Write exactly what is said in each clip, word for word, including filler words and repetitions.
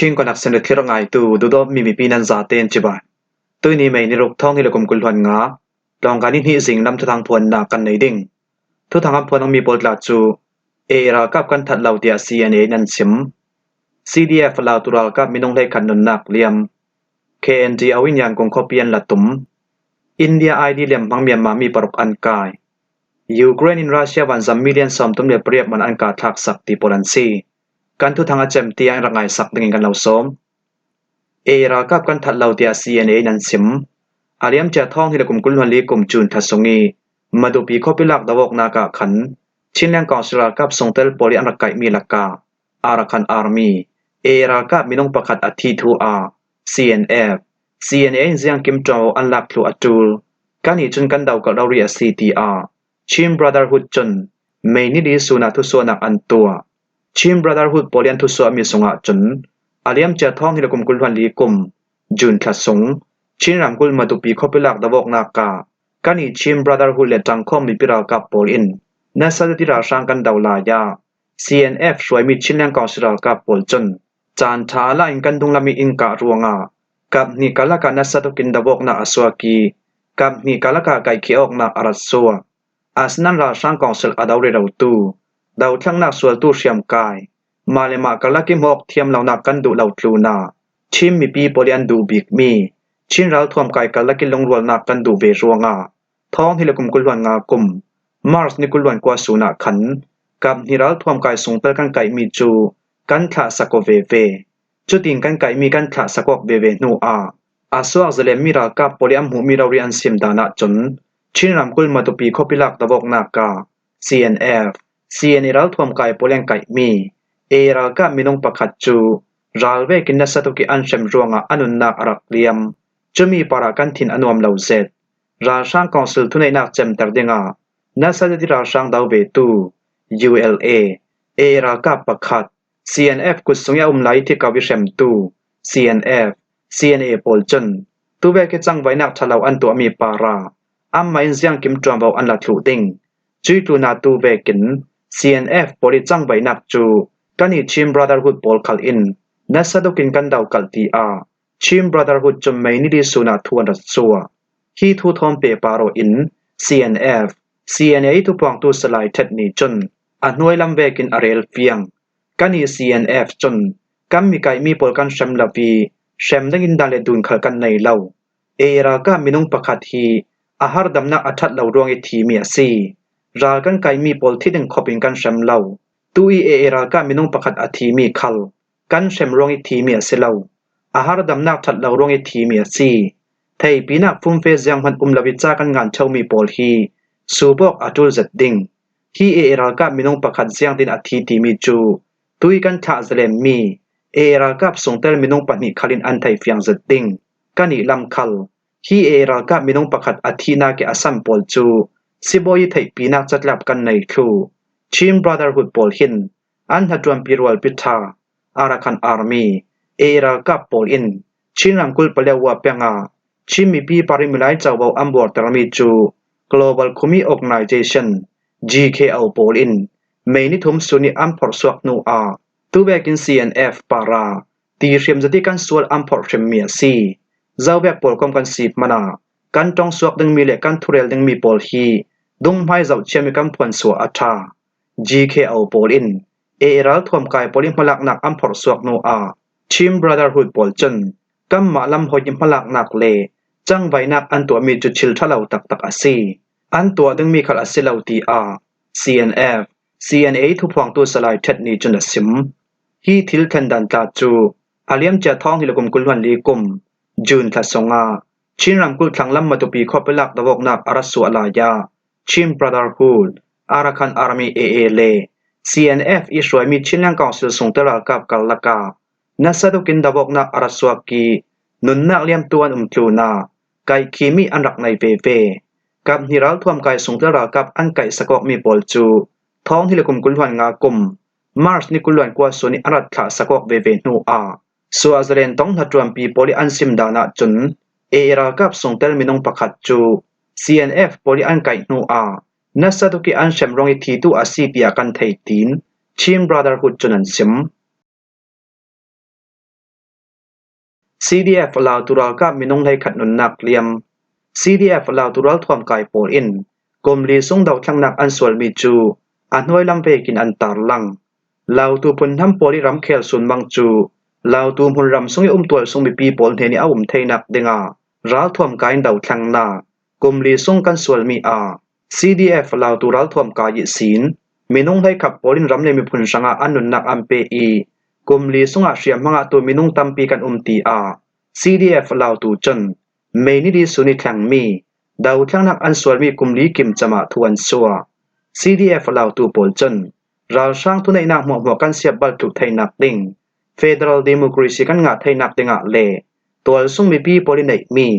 Chin Connection le thlir ngaitu duhdawtmi mipi nan zaten cibai. Tuini May ni ruk, thawng hnih le kum kul hluan nga, tlawngkai ni hnih zing lam thuthang phuanna kan nei ding. Thuthang a phuan mi pawl tla cu A A ralkap kan that lo tiah C N A in an sim. C D F Lautu ralkap minung hleikhat nunnak liam. K N D O in Yangon khuapi an la tum. India I D liam hmang Myanmar mi paruk an kai. Ukraine in Russia vanzam million sawmthum le pariat man an kah thlaksak ti pawl an si. Kan thuthang a cem tiang in rak ngaisak dingin kan lo sawm. A A ralkap kan that lo tiah C N A in an sim. A liamcia thawng hnih le kum kul hluan li kum June thla sung i Madupi khuapi lak do awknak ah khan Chinland Council ralkap sungtel pawl i an rak kaihmi lakah Arakan Army, A A ralkap minung pakhat a thi thu ah C N F, C N A in ziangkim ṭuanvo an lak thluh a ṭul. Kannih cun kan dokalh rori a si, tiah Chin Brotherhood cun May ni li sun ah thusuahnak an tuah. Chin Brotherhood pawl i an thusuahmi sungah cun a liamcia thawng hnih le kum kul hluan li kum June thla sung Chin ramkulh Madupi khuapi lak do awknak ah kannih Chin Brotherhood le ṭangkhawm mipi ralkap pawl in nasa zet i ralhrang kan do lai ah C N F hruaimi Chinland Council ralkap pawl cun caan ṭha a la in kan dunglam i in kah ruangah kap hnih karlak ah nasa tukin do awknak a suak i kap hnih karlak ah kaihkhih awknak a rat suak. Asinain ralhrang council a do rerotu, dothlaknak sualtu hriamkai, mah le mah karlak i hmuh awk thiam lonak kan duh lo tlunah Chin mipi pawl i an duh bikmi Chin ralthuam kai karlak i lungrualnak kan duh ve ruangah thawng hnih le kum kul hluan nga kum March ni kul hluan kua sun ah khan kap hnih ralthuam kai sungtel kan kaihmi cu kan thlahsak aw veve. Cutin kan kaihmi kan thlahsak awk veve hnu ah a suak zalenmi ralkap pawl i an hmuhmi rori an sim dan ahcun Chin ramkulh Matupi khuapi lak do awknak ah C N F, C N A ralthuam kai pawl i an kaihmi A A ralkap minung pakhat cu ral vekin nasa tuk i an hrem ruangah a nunnak a rak liam. Cumi parah kan thin a nuam lo zet. Ralhrang council thuneihnak cemter dingah nasa zet i ralhrang do vetu U L A, A A ralkap pakhat, C N F kut sung i a um lai i thi ko i hremtu C N F, C N A pawl cun tuvek i cangvaihnak ṭha lo an tuahmi parah anmah in ziangkim ṭuanvo an la thluh ding. Cuih tlunah tuvekin C N F pawl i cangvaihnak cu kan i Chin Brotherhood pawl khal in nasa tukin kan dokalh, tiah Chin Brotherhood cun May ni li sun ah thu an rak suah. Hi thu thawn pehpar aw in C N F, C N A i thuphuangtu Salai Ṭhet nih cun a hnuai lam vekin a rel fiang. Kan i C N F cun kan mi kaihmi pawl kan hrem lo i hrem ding in dan le dun khal kan nei lo. A A ralkap minung pakhat hi a hardamnak a ṭhat lo ruang i thimi a si. Ral kan kaihmi pawl thi ding khop in kan hrem lo. Tu i A A ralkap minung pakhat a thimi khal kan hrem ruang i thimi a si lo. A hardamnak ṭhat lo ruang i thimi a si. Theihpinak fumfe zianghman um lo i ca kan ngan ṭheumi pawl hi sup awk a ṭul zet ding. Hi A A ralkap minung pakhat ziangtin a thi timi cu tu i kan thlah zalenmi A A ralkap sungtel minung pahnih khal in an thei fiang zet ding. Kan i lam khal hi A A ralkap minung pakhat a thihnak i a san pawl cu sibawi i theihpinak catlap kan nei thluh. Chin Brotherhood pawl hin an hnaṭuanpi rualpi ṭha, Arakan Army, A A ralkap pawl in Chin ramkulh Paletwa peng ah Chin mipi par i milai covo an buartermi cu Global Khumi Organization, G K O pawl in May ni thum sun i an phorhsuak hnu ah tuvekin C N F parah ti hriam zet i kan sual an phorh hrimmi a si. Zovek pawl kom kan si hmanh ah kan ṭong suak dingmi le kan thurel dingmi pawl hi dunghmai zohchiam i kan phuansuah a ṭha. G K O pawl in A A ralthuam kai pawl i hmalaknak an phorhsuak hnu ah Chin Brotherhood pawl cun kanmah lam hoih i hmalaknak le cangvaihnak an tuahmi cu thil ṭha lo taktak a si. An tuah dingmi khal a si lo, tiah C N F, C N A i thuphuangtu Salai Ṭhet nih cun a sim. Hi thil thlen dan tla cu a liamcia thawng hnih le kum kul hluan li kum June thla sungah Chin ramkulh thlanglam Matupi khuapi lak do awknak a rak suah lai ah Chin Brotherhood, Arakan Army, A A le C N F i hruaimi Chinland Council sungtel ralkap karlak ah nasa tukin do awknak a rak suak i nunnak liamtu an um tlunah kaihkhihmi an rak nei veve. Kap hnih ralthuam kai sungtel ralkap an kaihsak awkmi pawl cu thawng hnih le kum kul hluan nga kum March ni kul hluan kua sun i an rak thlahsak awk veve hnu ah suah zalen tong hnaṭuanpi pawl i an sim dan ahcun A A ralkap sungtel minung pakhat cu C N F pawl i an kaih hnu ah nasa tuk i an hrem ruang i thitu a si, tiah kan thei, tiin Chin Brotherhood cun an sim. C D F Lautu ralkap minung hleikhat nunnak liam. C D F Lautu ralthuam kai pawl in kum li sung dothlangnak an sualmi cu a hnuai lam vekin an tarlang. Lautu phunhnam pawl i ramkhel sunmang cu Lautu hmunram sung i um tualsung mipi pawl hnen i a um theinak dingah ralthuam kai in dothlang na kum li sung kan sualmi ah C D F Lautu ralthuam kai ihsin minung hleikhat pawl in ram le miphun hrangah an nunnak an pe i kum li sungah hriamhmang ah tu minung tampi kan um tiah C D F Lautu cun May ni li sun i thlengmi dothlangnak an sualmi kum li kim cam ah thu an suah. C D F Lautu pawl cun ralhrang thuneihnak hmuahhmuah kan siatbal thluh theinak ding, federal democracy kan ngah theinak dingah le tualsung mipi pawl i neihmi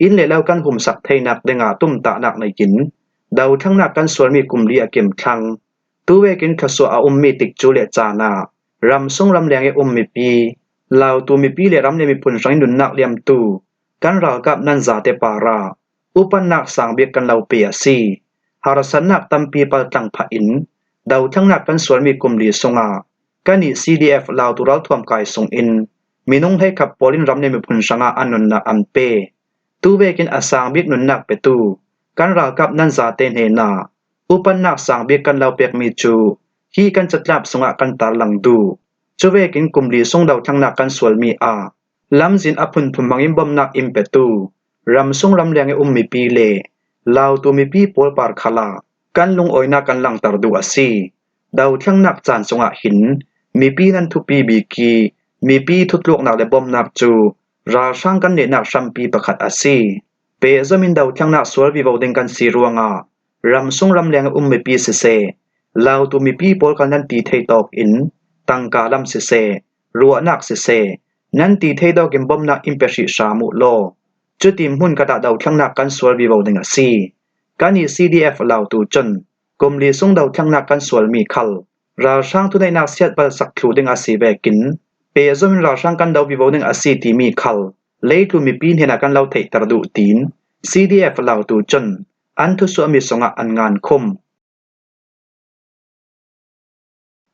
inn le lo kan humsak theinak dingah tumtahnak nei in dothlangnak kan sualmi kum li a kim thlang. Tu vekin thluasuah a ummi tikcu le caan ah ramsung ramleng i um mipi, Lautu mipi le ram le miphun hrang i nunnak liamtu kan ralkap nan zate parah upatnak sang bik kan lo pe a si. Harsatnak tampi paltlang phah in dothlangnak kan sualmi kum li sungah kan i C D F Lautu ralthuam kai sungin minung hleikhat pawl in ram le miphun hrangah an nunnak an pe. Tu vekin a sang bik nunnak petu kan ralkap nan zate hnenah upatnak sang bik kan lo pekmi cu hi kan catlap sungah kan tarlang duh. Cu vekin kum li sung dothlangnak kan sualmi ah lamzin a phunphun hmangin bomnak in petu ramsung ramleng i um mipi le Lautu mipi pawl par khalah kan lungawinak kan langter duh a si. Dothlangnak caan sungah hin mipi nan thupi bik i mipi thutluknak le bomnak cu ralhrang kan nehnak hrampi pakhat a si. Pehzom in dothlangnak sual vivo ding kan si ruangah ramsung ramleng i um mipi siseh, Lautu mipi pawl khal nan ti thei tawk in tangka lam siseh, ruahnak siseh, nan ti thei tawk in bomnak in pe hrih hram uh law. Cuti hmun khatah dothlangnak kan sual vivo ding a si. Kan i C D F Lautu cun kum li sung dothlangnak kan sualmi khal ralhrang thuneihnak siatbal sak thluh ding a si vekin pehzom in ralhrang kan do vivo ding a si timi khal leitlun mipi hnenah kan lo theihter duh tiin C D F Lautu cun an thusuahmi sungah an ngan khum.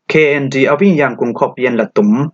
K N D O in Yangon khuapi an la tum.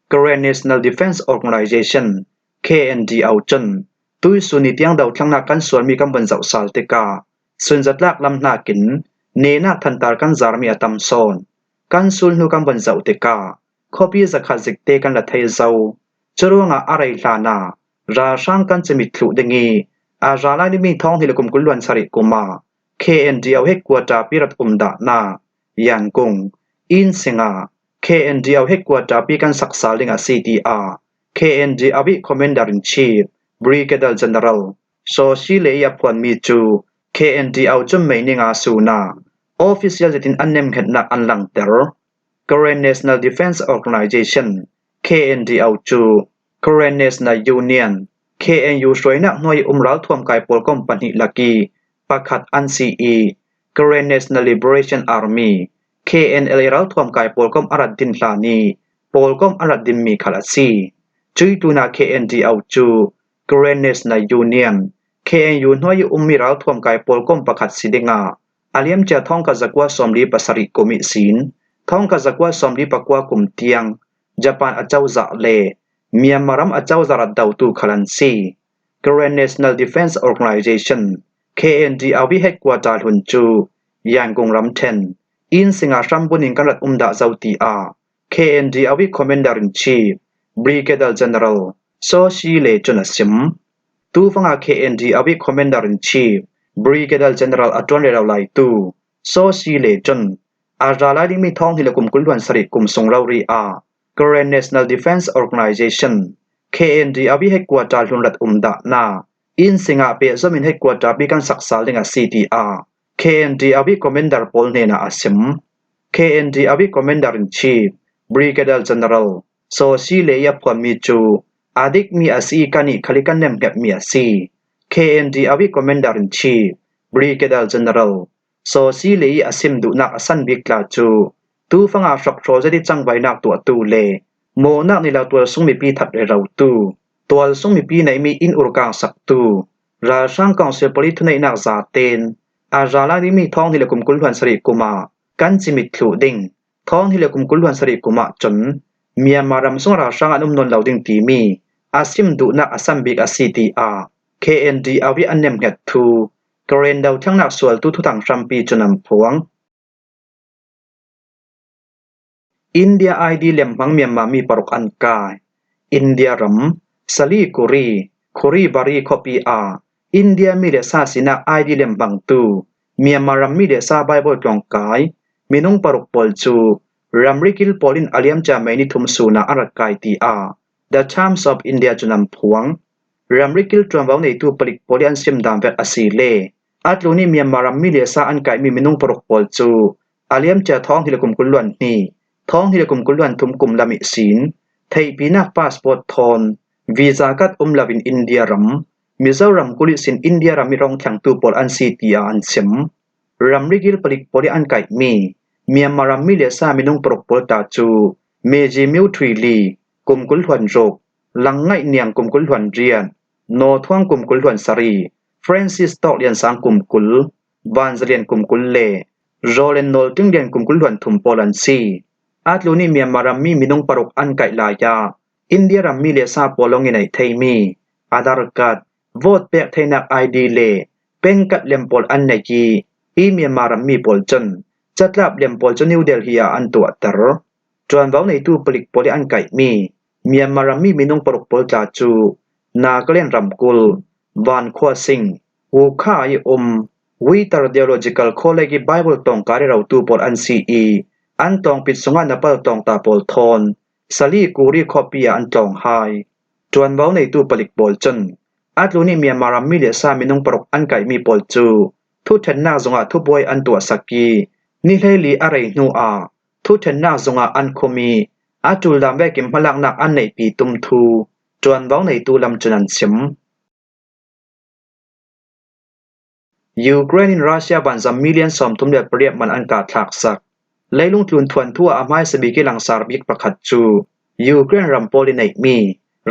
Karen National Defense Organization, K N D O cun tuisun ni tiang dothlangnak kan sualmi kan vun zoh sal tikah sunzatlak lam hnakin nehnak thantar kan zarmi a tam sawn. Kan sulhnu kan vun zoh tikah khuapi zakhat zikte kan la thei zo. Curuangah a rei hlanah ralhrang kan cimit thluh ding i a ra lai dingmi thawng hnih le kum kul hluan sarih kum ah K N D O headquarter pi rat um dahnak Yangon inn singah K N D O headquarter pi kan sak sal ding a si tiah K N D O i Commander in Chief Brigadier General Saw Shi Le i a phuanmi cu K N D O cun May ni nga sun ah official zetin an nemhngetnak an langter. Karen National Defense Organization, K N D O cu Karen National Union, K N U hruainak hnuai i um ralthuam kai pawl kom pahnih lak i pakhat an si i Karen National Liberation Army, K N L A ralthuam kai pawl kom a rat din hlan i pawl kom a rat dinmi khal a si. Cuih tlunah K N D O cu Karen National Union, K N U hnuai i ummi ralthuam kai pawl kom pakhat si dingah a liamcia thawngkhat zakua sawmli pasarih kum ihsin thawngkhat zakua sawmli pakua kum tiang Japan acozah le Myanmar ram acozah rat dotu khal an si. Karen National Defense Organization, K N D O i headquarter hlun cu Yangon ramṭhen inn singah hram bunin kan rat um dah zo tiah K N D O i Commander in Chief Brigadier General Saw Shi Le cun a sim. Tufanga K N D O i Commander in Chief Brigadier General a ṭuan rero laitu Saw Shi Le cun a ra lai dingmi thawng hnih le kum kul hluan sarih kum sung rori ah Karen National Defense Organization, K N D O i headquarter hlun rat um dahnak inn singah pehzom in headquarter pi kan sak sal ding a si tiah K N D O i commander pawl hnenah a sim. K N D O i Commander in Chief Brigadier General Saw Shi Le i a phuanmi cu a dikmi a si i kan i khal i kan nemhngetmi a si. K N D O i Commander in Chief Brigadier General Saw Shi Le i a sim duhnak a san bik tla cu tufanga hrokhrawl zet i cangvainak tuahtu le mawhnak ni lo tualsung mipi that rerotu, tualsung mipi neihmi inn urkang saktu, ralhrang council pawl i thuneihnak zaten a ra lai dingmi thawng hnih le kum kul hluan sarih kum ah kan cimit thluh ding, thawng hnih le kum kul hluan sarih kum ah cun Myanmar ram sung ralhrang an um nawn lo ding timi a sim duhnak a sam bik a si, tiah K N D R ih an nemhnget thu Karen dothlengnak sualtu thuthang hrampi cun an phuang. India I D lem hmang Myanmar mi paruk an kai. India ram, Siliguri, Khuribari khuapi ah India mi le sa sinak I D lem hmangtu Myanmar ram mi le sa Bible tlawng kai minung paruk pawl cu ramri kil pawl in a liamcia May ni thum sun ah an rak kai, tiah The Times of India cun an phuang. Ramri kil ṭuanvo neitu palik pawl ih an sim dan vek a si le, a tlun ih Myanmar ram mi le sa an kaihmi minung paruk pawl cu a liamcia thawng hnih le kum kul hluan hnih, thawng hnih le kum kul hluan thum kum lam ihsin theihpinak passport thawn visa kat um loin India ram, Mizoram kul ihsin India ram ih rawng thlengtu pawl an si, tiah an sim. Ramri kil palik pawl ih an kaihmi Myanmar ram mi le sa minung paruk pawl tla cu Meji Myo Thui Li, kum kul hluan ruk, Langngaih Niang, kum kul hluan riat, Naw Thuang, kum kul hluan sarih, Francis Tawk Lian Sang, kum kul, Van Za Lian, kum kul le Roland Nawl Tling Lian, kum kul hluan thum pawl an si. A tlun ih Myanmar ram mi minung paruk an kaih lai ah India ram mi le sa pawl lawng ih neih theimi Aadhaar card, vote pek theinak I D le PAN card lem pawl an neih ih, hi Myanmar ram mi pawl cun catlap lem pawl cu New Delhi ah an tuahter. Ṭuanvo neitu palik pawl ih an kaihmi Myanmar ram mi minung paruk pawl tla cu Nagaland ramkulh, Van Khua Sing, Wukha ih um Withar Theological College ih Bible tlawngkai rerotu pawl an si ih, an tlawngpit sungah napal tlawngta pawl thawn Siliguri khuapi ah an tlawng hai. Ṭuanvo neitu palik pawl cun a tlun ih Myanmar ram mi le sa minung paruk an kaihmi pawl cu thuṭhennak zungah thubuai an tuahsak ih, ni hleili a rei hnu ah thuṭhennak zungah an khum ih, a ṭul dan vekin hmalaknak an neihpi tum thu ṭuanvo neitu lam cun an sim. Ukraine in Russia vanzam million sawmthum le pariat man an kah thlaksak. Leilung tlun thuanthu ah a hmaisa bik ih langsar bik pakhat cu Ukraine ram pawl ih neihmi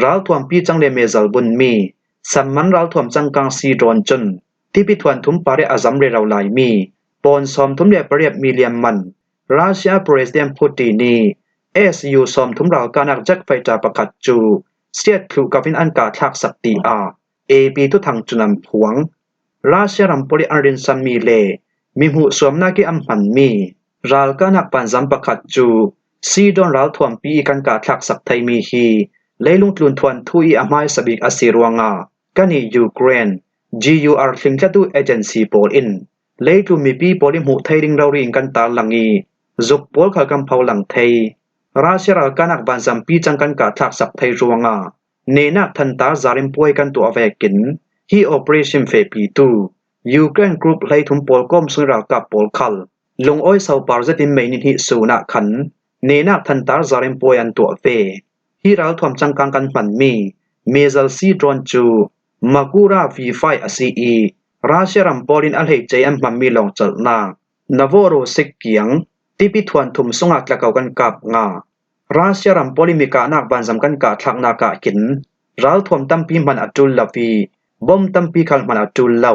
ralthuampi cang le mezal bunmi sanman ralthuam cangkang C-drone cun tipi thuanthum par ih a zam rero laimi pawn sawmthum le pariat million man Russia President Putin ih S U sawmthum ralkahnak jet fighter pakhat cu siat thluh kap in an kah thlaksak, tiah A P thuthang cun an phuang. Russia ram pawl ih an rinsanmi le mi hmuhsuamnak ih an hmanmi ralkahnak vanzam pakhat cu C-drone ralthuampi ih kan kah thlaksak theimi hi leilung tlun thuanthu ih a hmaisa bik a si ruangah kan ih Ukraine G U R thlingthlatu agency pawl in leitlun mipi pawl ih hmuh thei ding rori in kan tarlang ih zuk pawl khal kan pholang thei. Russia ralkahnak vanzampi cang kan kah thlaksak thei ruangah nehnak thantar zarin puai kan tuah vekin hi operation fehpitu Ukraine group hleithum pawl kawm sung ih ralkap pawl khal lungawi sopar zetin May ni hnih sun ah khan nehnak thantar zarin puai an tuah ve. Hi ralthuam cangkang kan hmanmi mezal C-drone cu Magura V five a si ih Russia ram pawl in a hleice an hmanmi lawngcalhnak Novorossiysk kiang tipi thuanthum sungah tlako kan kap ngah. Russia ram pawl ih mikahnak vanzam kan kah thlaknak ah khin ralthuam tampi hman a ṭul lo ih bom tampi khal hman a ṭul lo.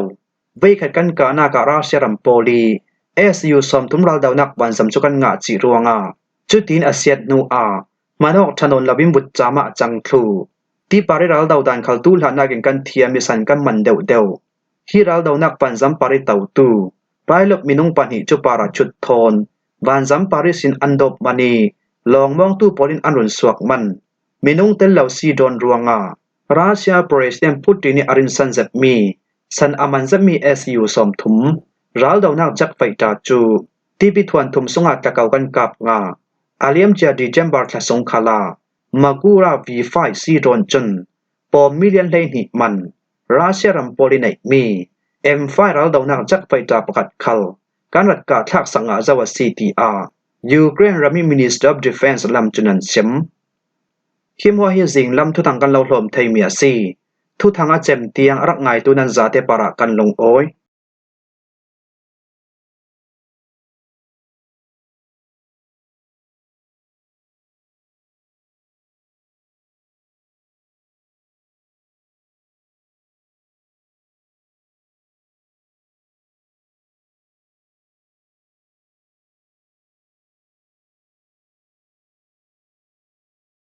Veikhat kan kahnak ah Russia ram pawl ih S U sawmthum raldonak vanzam cu kan ngah cih ruangah cutin a siat hnu ah hmanawk ṭha nawn loin vutcam ah a cang thluh. Tipar ih raldo dan khal tuhlannak in kan thiam ih san kan man deuhdeuh. Hi raldonak vanzam par ih totu pilot minung pahnih cu parachute thawn vanzam par ihsin an dawp man ih lawngmawngtu pawl in an run suak man. Minung tel lo C-drone ruangah Russia President Putin ih a rinsan zetmi, san a man zetmi S U sawmthum raldonak jet fighter cu tipi thuanthum sungah tlako kan kap ngah. A liamcia December thla sung khalah Magura V five C-drone cun pawm million hleihnih man Russia ram pawl ih neihmi M five raldonak jet fighter pakhat khal kan rak kah thlaksak ngah zo a si, tiah Ukraine ram ih Ministry of Defense lam cun an sim. Hi hmuah hi zinglam thuthang kan lo hlawm theimi a si. Thuthang a cem tiang a rak ngaitu nan zate parah kan lungawi.